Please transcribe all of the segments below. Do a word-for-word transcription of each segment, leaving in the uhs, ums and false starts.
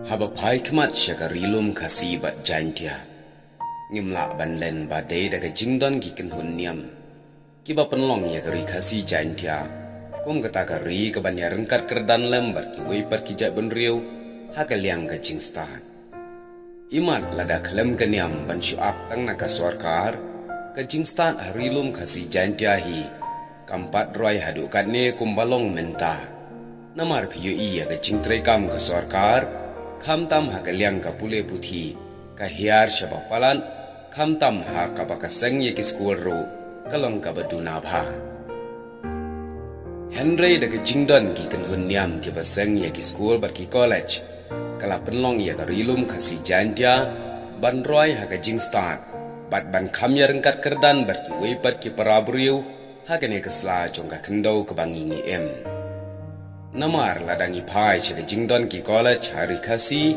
Haba phai khmat sha ka Ri Lum Khasi bad Jaintia, ngim lah ban len ba dei da ka jingdon ki kynhun niam kiba pynlong ïa ka Ri Khasi Jaintia kum kata ka ri kaban ïa ryngkat kyrdan lem bad kiwei pat ki jaitbynriew ha ka liang ka jingstad. Imat lada khlem ka niam ban shu ap tang na ka sorkar, ka jingstad ha Ri Lum Khasi Jaintia hi kam pat roi haduh katne kumba long mynta. Namar phi ïohi ïa ka jingtreikam ka sorkar, khamtam ha ka liang ka pule puthi, ka hiar shaba palat, khamtam ha kaba ka seng ïa ki skul ruh ka long kaba duna bha. Hynrei da ka jingdon ki kynhun niam kiba seng ïa ki skul bad ki college, ka la pynlong ïa ka Ri Lum Khasi Jaintia ban roi ha ka jingstad bad ban kham ïa ryngkat kyrdan bad kiwei pat ki para briew ha kane ka sla jong ka khyndew kaba ngi ngi im. Namar lada ngi phai sha ka jingdon ki college ha Ri Khasi,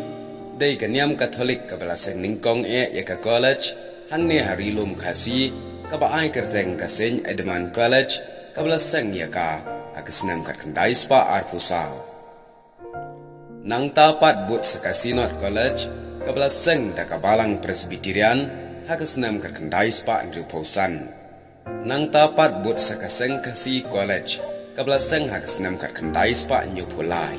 dei ka niam Katholik kaba la seng nyngkong eh ïa ka college hangne ha Ri Lum Khasi, kaba ai kyrteng ka Saint Edmund College, kaba la seng ïa ka ha ka snem khatkhyndai spah arphew saw. Nangta pat bud sa ka Synod College, kaba la seng da ka Balang Presbyterian ha ka snem khatkhyndai spah hynriewphew san. Nangta pat bud sa ka Seng Khasi College, kaba la seng ha ka snem khatkhyndai spah hynñiewphew lai.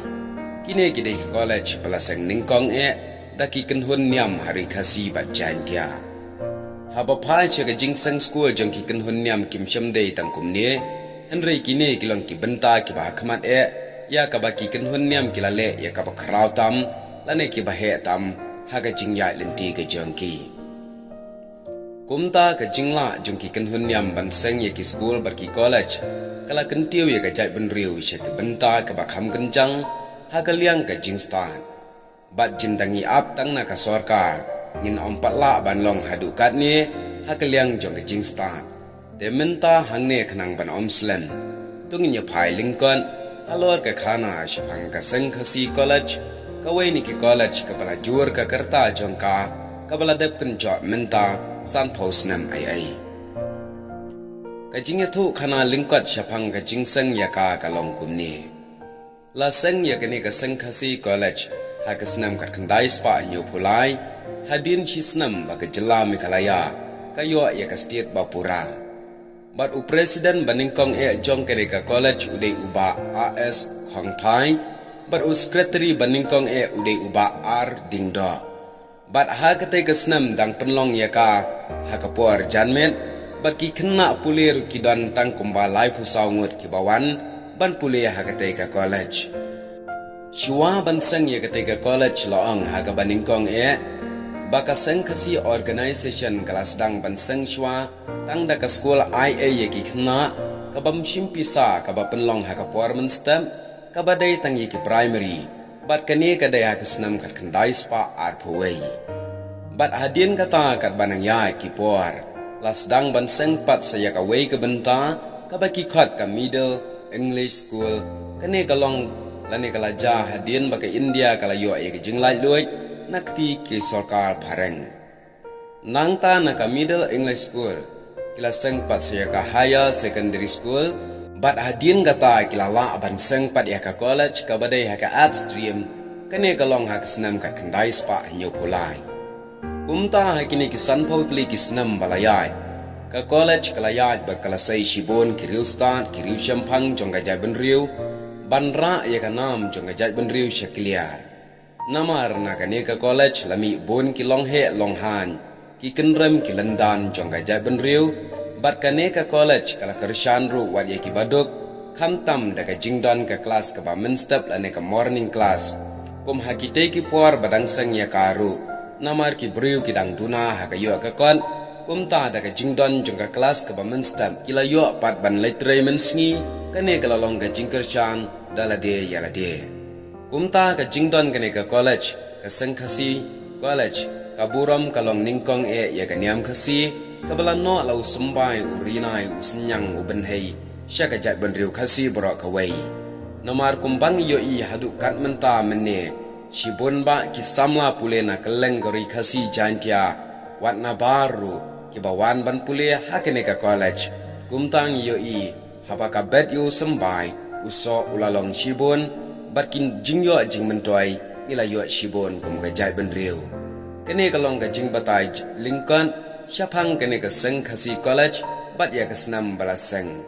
Kine ki dei ki college ba la seng nyngkong eh da ki kynhun niam ha Ri Khasi bad Jaintia. Haba phai sha ka jingseng skul jong ki kynhun niam kim shym dei tang kumne, hynrei kine ki long ki bynta kiba ha khmat eh ïa kaba ki kynhun niam ki la leh ïa kaba khraw tam lane kiba heh tam ha ka jingïaid lynti ka jong ki. Kumta ka jinglah jong ki kynhun niam ban seng ïa ki skul bad ki college ka la kyntiew ïa ka jaitbynriew sha ki bynta kaba kham kynjang ha ka liang ka jingstad. Bad jin da ngi ap tang na ka sorkar, ngin ym pat lah ban long haduh katne ha ka liang jong ka jingstad. Te mynta hangne khnang ban ym slem, to ngin ïa phai lyngkot halor ka khana shaphang ka Seng Khasi College, kawei na ki college kaba la jur ka rta jong ka, kaba la dep kynjoh mynta sanphew snem ei ei. Ka jingïathuh khana lyngkot shaphang ka jingseng ïa ka ka long kumne. La seng ïa kane ka Seng Khasi College ha ka snem khatkhyndai spah hynñiewphew lai, hadien shi snem ba ka jylla Meghalaya ka ïoh ïa ka state ba pura. Bad u president ba nyngkong eh jong kane ka college u dei u Bah A S Khongphai, bad u secretary ba nyngkong eh u dei u Bah R Diengdoh. Bad ha katei ka snem dang pynlong ïa ka ha ka por janmiet, bad ki khynnah pule ruh ki don tang kumba laiphew saw ngut kiba wan ban pule ha katei ka college. Shuwa ban seng ïa katei ka college la ong ha kaba nyngkong eh ba ka Seng Khasi Organisation ka la sdang ban seng shuwa tang da ka skul ai ei ïa ki khynnah kaba ym shim pisa kaba pynlong ha ka por mynstep, kaba dei tang ïa ki primary, bad kane ka dei ha ka snem khatkhyndai spah arphew wei. Bad hadien kata katba nang ïaid ki por, la sdang ban seng pat sa ïa kawei ka bynta kaba ki khot ka Middle English School, kane ka long lane ka la jia hadien ba ka India ka la ïoh ïa ka jinglaitluid na kti ki sorkar phareng. Nangta na ka Middle English School ki la seng pat sa ïa ka Higher Secondary School, bad hadien kata ki la lah ban seng pat ïa ka college kaba dei ha ka Arts Stream, kane ka long ha ka snem khatkhyndai spah hynñiewphew lai. Kumta ha kine ki sanphew tylli ki snem ba la ïaid, ka college ka la ïaid bad ka la sei shibun ki riewstad ki riewshemphang jong ka jaitbynriew, ban rah ïa ka nam jong ka jaitbynriew sha kliar. Namar na kane ka college la mih bun ki longheh longhan, ki kynrem ki lyndan jong ka jaitbynriew, bad kane ka college ka la kyrshan ruh wat ïa ki baduk, khamtam da ka jingdon ka klas kaba mynstep lane ka morning class. Kum ha kitei ki por ba dang seng ïa ka ruh, namar ki briew ki dang duna ha ka ïoh ka kot, kumta da ka jingdon jong ka klas kaba mynstep ki la ïoh pat ban leit trei mynsngi, kane ka la long ka jingkyrshan da lade ïa lade. Kumta ka jingdon kane ka college, ka Seng Khasi College, ka burom ka long nyngkong eh ïa ka niam Khasi, kaba la noh la u symbai, u ri nai, u synñiang, u bynhei sha ka jaitbynriew Khasi baroh kawei. Namar kumba ngi ïohi haduh kat mynta mynne, shibun bah ki samla pule na kylleng ka Ri Khasi Jaintia, wat nabar ruh kiba wan ban pule ha kane ka college. Kumta ngi ïohi haba ka bet ïa u symbai, u soh u la long shibun, bad ki jingïoh jingmyntoi ngi la ïoh shibun kum ka jaitbynriew. Kane ka long ka jingbatai lyngkot shaphang kane ka Seng Khasi College bad ïa ka snem ba la seng.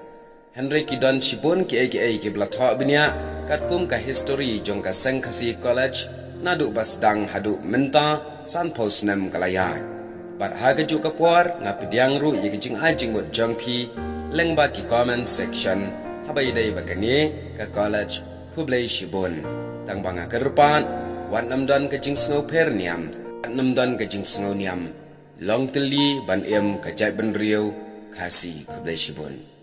Hynrei ki don shibun kiei kiei kiba la thoh bniah katkum ka histori jong ka Seng Khasi College naduh ba sdang haduh mynta sanphew snem ka la ïaid. Bad ha kajuh ka por nga pdiang ruh ïa ka jingai jingmut jong phi lyngba ki comment section haba ïadei bad kane ka college. Khublei shibun. Tang ba nga kyrpad, wat nym don ka jingsngewpher niam, wat nym don ka jingsngew niam. Long tylli ban im ka jaitbynriew Khasi. Khublei shibun.